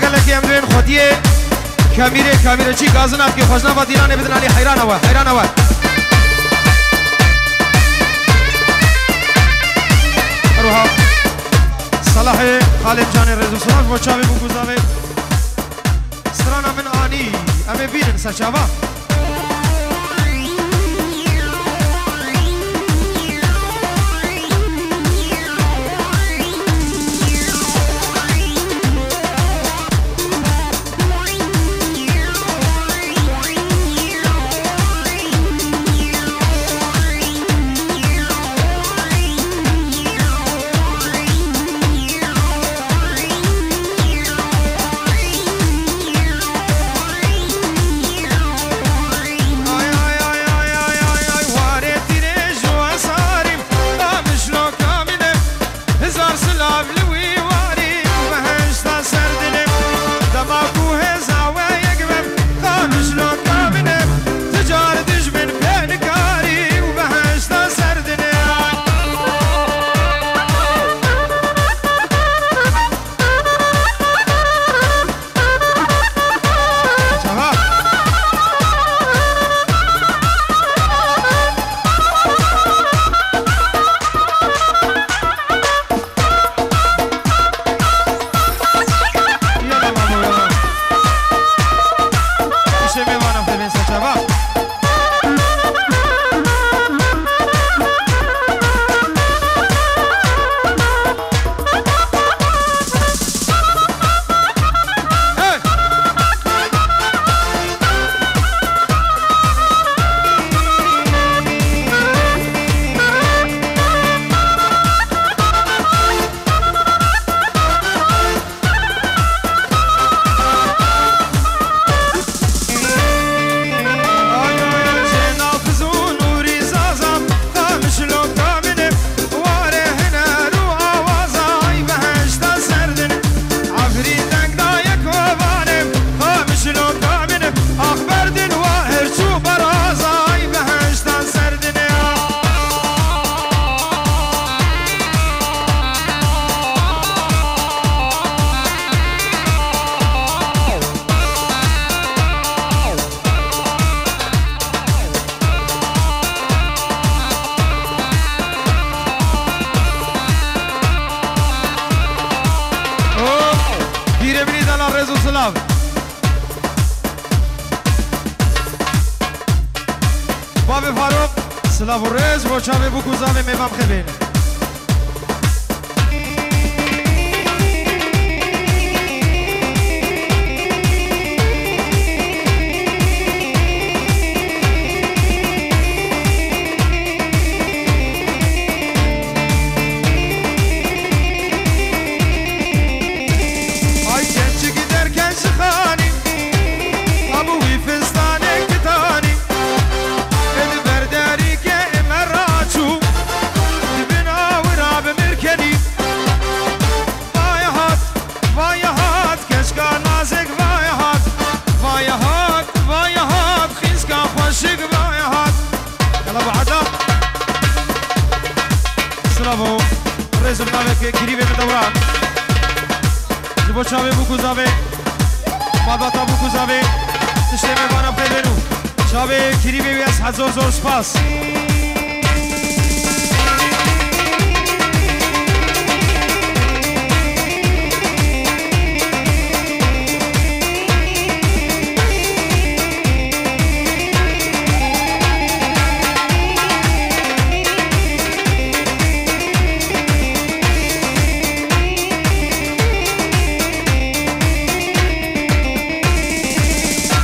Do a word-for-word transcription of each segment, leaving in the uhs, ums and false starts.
Gelekî em divên xwediyê Kamîrê, Kamîrê çî gazina ki xwejna va dîlanê bidin alî heyrana we, heyrana we. Her wiha Salahê Xalê Canê rêz û silav bo çavê bû guzavê. Strana min anî, em ê bînin ser çava. Hezar silav li wî warî û behişta ser dinê. Dema ku hêza we yek bim, xamij loka min e. Ti car dijmin pê nikarî û behişta ser dinê. Çava. Yala mamo, yala. Îşte mêvana xwe bên ser çava. Hop! Pîrê min î dana rêz û silav. Bavê Farok, silav û rêz bo çavê bûk û zavê mêvan xebên. Ay keçik derken ji xanî, abû wî fistanê kitanî. Ê li ber derî ke ê me raçû, di bin awira bi mir kenî. Vaya hat, vaya hat, keşka nazik vaya hat. Vaya hat, vaya hat, xînska xweşik vaya hat. Yala bi eda. Silavo. Rêz û navê ke kirîvê min dewran. Ji bo çavê bûk û zavê. Malbata bûk û zavê. Tiştê mêvana pê bênû. Çavê kirîvê wî ez hezor zor spas.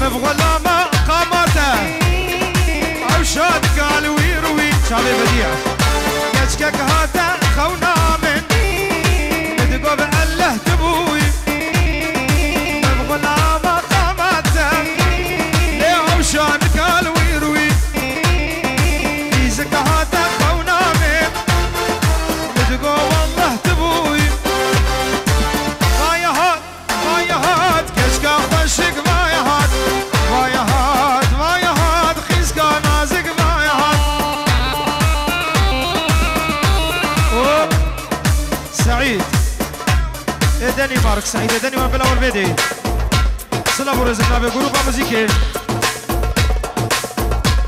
Mevxwela me qamate, ew şadika li wî rûyî. Çavê vediya. Keçkek hate xewna min, min digot bi elleh tu bûyî. Mevxwela me qamate, lê ew şadika li wî rûyî. Fîzika hate xewna min, min digot wallah tu bûyî. Vaya hat, vaya hat, keşka xweşik vaya hat. Vaya hat, vaya hat, xîzka nazik vaya hat. Danimark, Seîdê Danimark, bila wir vêdê. Silav û rêz, em navê grûpa muzîkê.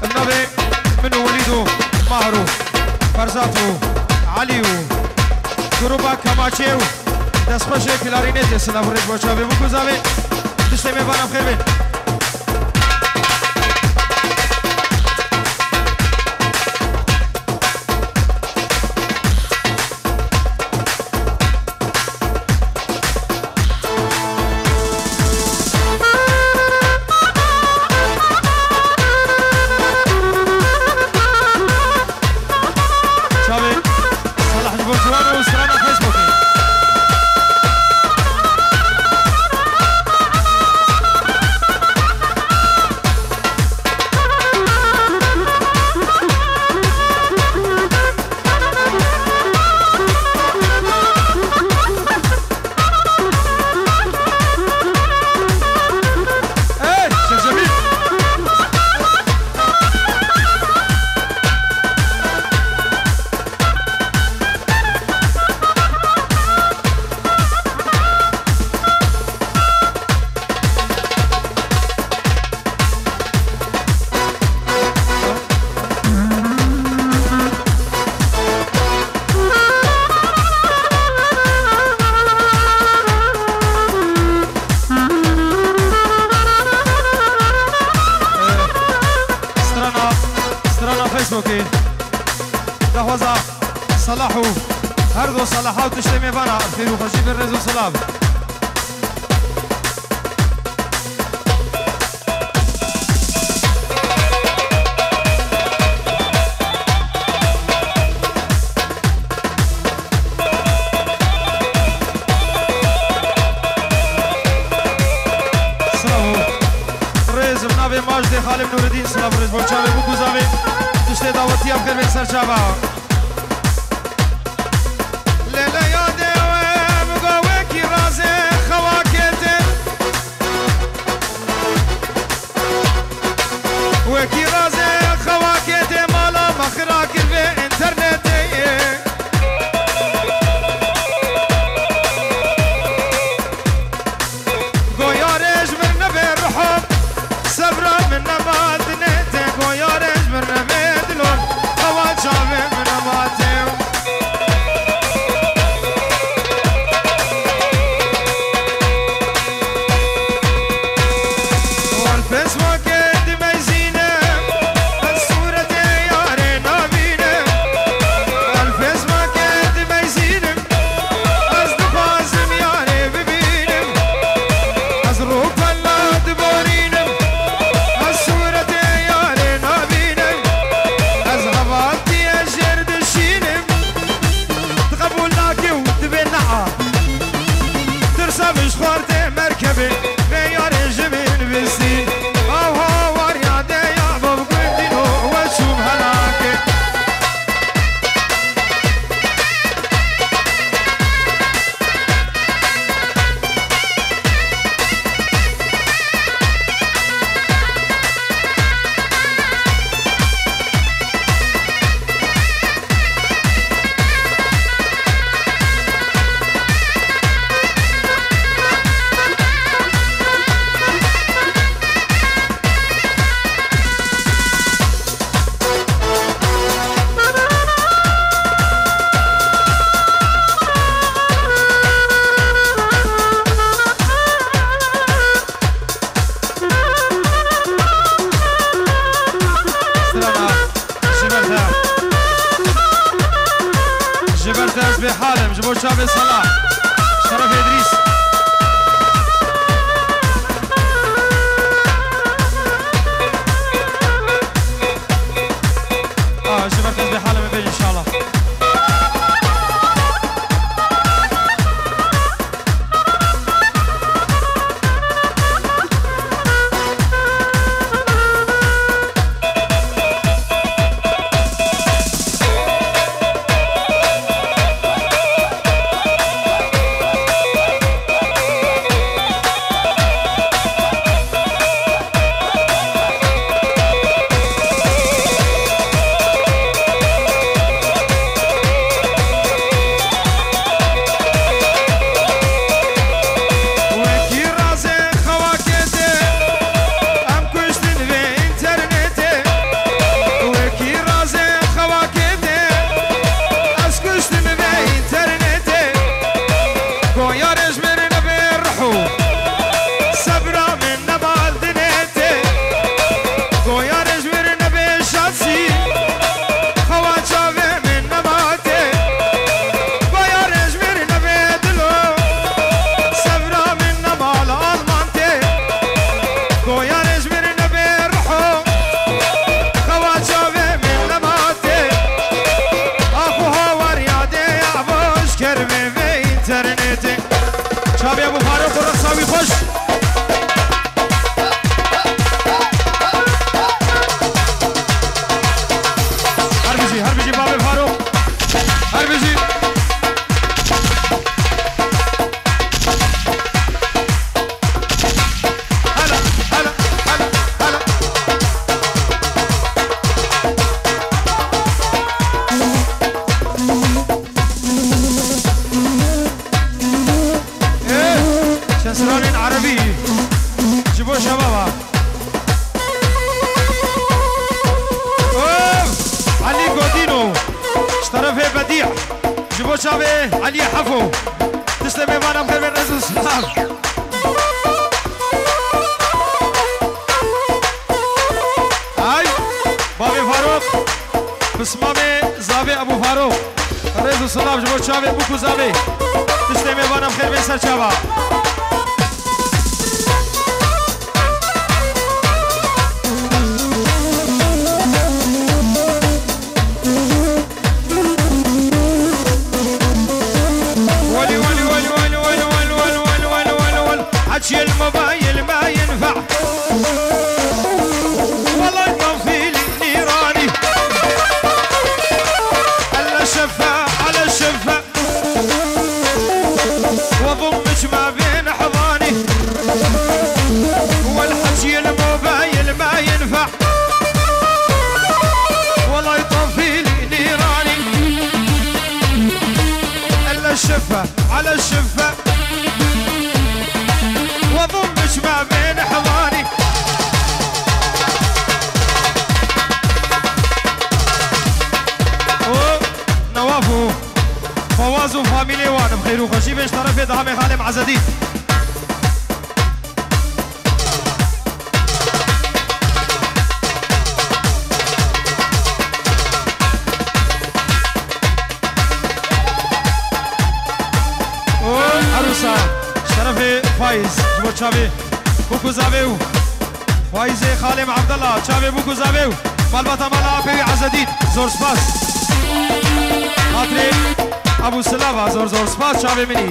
Em navê min û Welîd û Mahir û Ferzat û Elî û grûpa kemaçê û destxweşê klarînetê, silav û rêz bo çavê bû ku zavê. Tiştê mêvanan xêr bên. Çavê Salah ji bo ciwan û strana Facebookê. Hey, Şevşevî! Strana, strana Facebookê. Daxwaza Salah û her du Salaha û tiştê mêvana, xêr û xweşî bin, rêz û silav. Silav û rêz, bi navê Majdê Xalim Nûredîn, silav û rêz bo çavê bû ku zavê. Tiştê dawetiya bi xêr bên ser çava. Lê lê yadê wê bigo wekî razê xewa kete. Wekî razê xewa kete mala me xira kir vê înternetê. Go yarê ji min nebe ruho, sebra min nema dinê te. Go yarê ji min nebe dilo, xewa çavê min nema tê. Wan Facebookê dimeyzînim, ez sûretê yarê nabînim. Wan Facebookê dimeyzînim, ez dixwazim yarê bibînim. Ez rûpela diborînim, ez sûretê yarê nabînim. Ez hevaltiyê jêr dişînim. Ti qebûl nakî û dibê neha. Tirsa min ji xwartê merkebê, vê yarê ji min bistî. Aw hawar ya de ya bo gundîno, we çûm helakê. Strana, ji ber te. Ji ber te ez bêhal im, ji bo çavê Sala. Şeref Îdrîs. Ah, ji ber te ez bêhal im, bêj înşallah. Xweş. Her bijî, her bijî bavê Farûq. Her bijî. Hele, hele, hele, hele. Eh, şensiralên erebî ji bo şebaba. Of! Elî Godîno ji terefê Bedî, ji bo çavê Elî Hefo. Tiştê mêvanan xêr bên, rêz û silav. Ay, bavê Farûq, pismamê zavê Ebû Farûq. Rêz û silav ji bo çavê bûk û zavê. Tiştê mêvanan xêr bên ser çava. ولي، ولي، ولي. حكي الموبايل ما ينفع. والله يطفي لي نيراني. الا شفا على شفا. واضمك ما بين حضاني. والحكي الموبايل ما ينفع. والله يطفي لي نيراني. الا الشفه على الشفه. واضمك ما بين حضاني. أوه، نواف و فواز و فامیلê wan, bi xêr û xweşî bên ji terefê Dihamê Xalê Mezedîn. Û erosa şerefê Faiz ji bo çavê bûk û zavê û Faizê Xalê Evdela, çavê bûk û zavê û malbata mala apê wî Ezedîn. Zor spas. Xatirê Ebû Silava, zor zor spas çavê min î.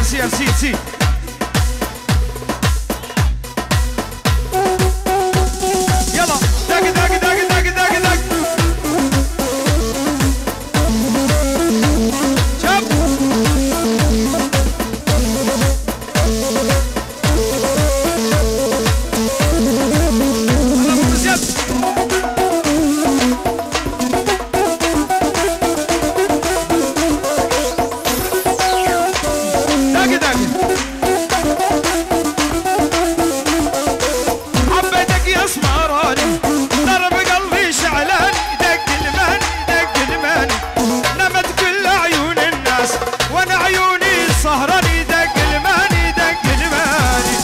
سي، سي، سي. يلا. دق، دق، دق، دق، دق، دق. شب. داقي، داقي. حبيتك يا اسمراني، ضرب قلبي شعلاني، دق الماني، دق الماني. نامت كل عيون الناس، وانا عيوني سهراني، دق الماني، دق الماني.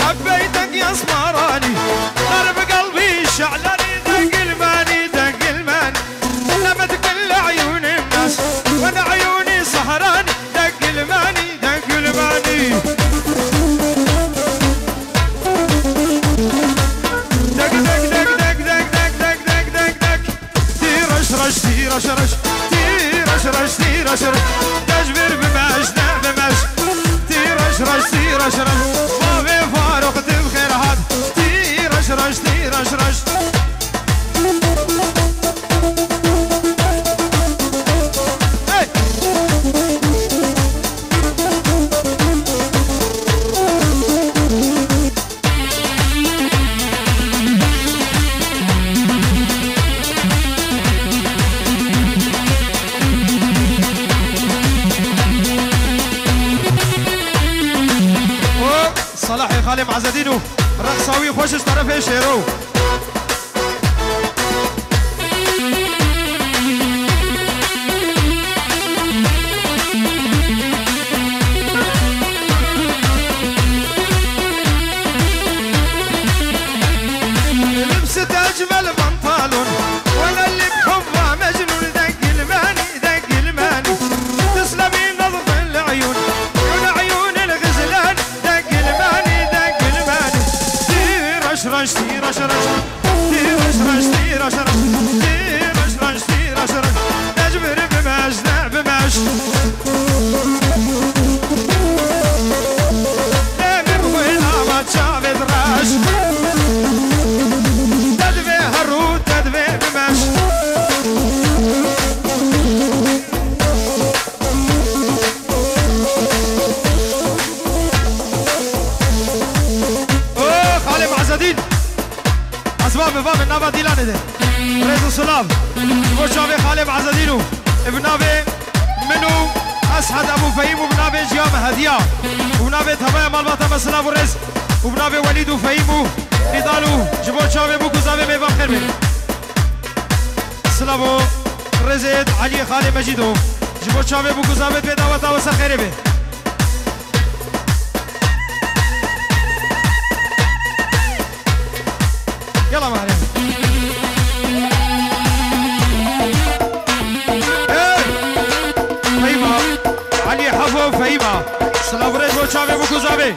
حبيتك يا اسمراني، ضرب قلبي شعلاني، دق الماني، دق الماني. نامت كل عيون الناس، وانا عيوني سهراني، دق الماني، دق الماني. دق، دق، دق، دق. Tî reş reş, tî reş reş, tî reş reş, tî reş reş. Dej vir bimeş, ne bimeş. Tî reş reş, tî reş reş. Bavê Faruk tu bi xêr hat. Tî reş reş, tî reş reş. Hey! O Salahê Xalê Mazedîn û reqsa wî xweş ji terefê Şêro. لبست أجمل بنطلون، وأنا اللي بحبها مجنون. دق الماني، دق الماني، تسلمي نظر العيون، عيون، عيون الغزلان. دق الماني، دق الماني، تيرش رش، تيرش رش، تيرش رش، تيرش رش، تيرش رش، تيرش رش. Dej vir bimeş, ne bimeş. Demir xwîna me çavê direş. Te divê herû, te divê bimeş. Oh, Xalê Mazedîn. Ez va bi va min nava Dîlanê de. Rêz û silav. Ji bo çavê Xalê Mazedîn û bi navê min û Eshed Ebû Fehîm û bi navê Ciya me hediya. Û bi navê tevaya malbata me silav û rêz. Û bi navê Welîd û Fehîm û Nîdal û ji bo çavê bûk û zavê mêvan xêr be. Silav û rêzê Eliyê Xalê Mecîdo. Ji bo çavê bûk û zavê vê daweta we ser xêrê be. Yala Mehrem. Hey! Fehîma. Elî Hefo Fehîma. Silav û rêz bo çavê bûk û zavê.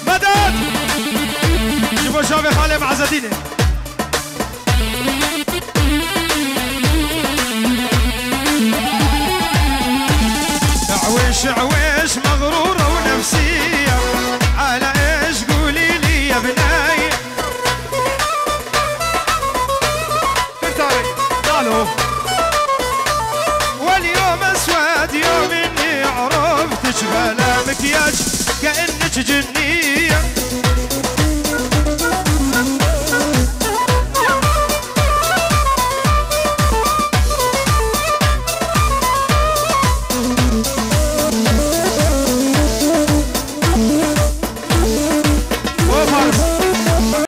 Medet! Ji bo çavê Xalê Me'zedînê. عويش عويش مغرورة ونفسية، على إيش قولي لي يا بناية؟ واليوم أسود يوم إني عرفتش بلا مكياج، كأنك جنية.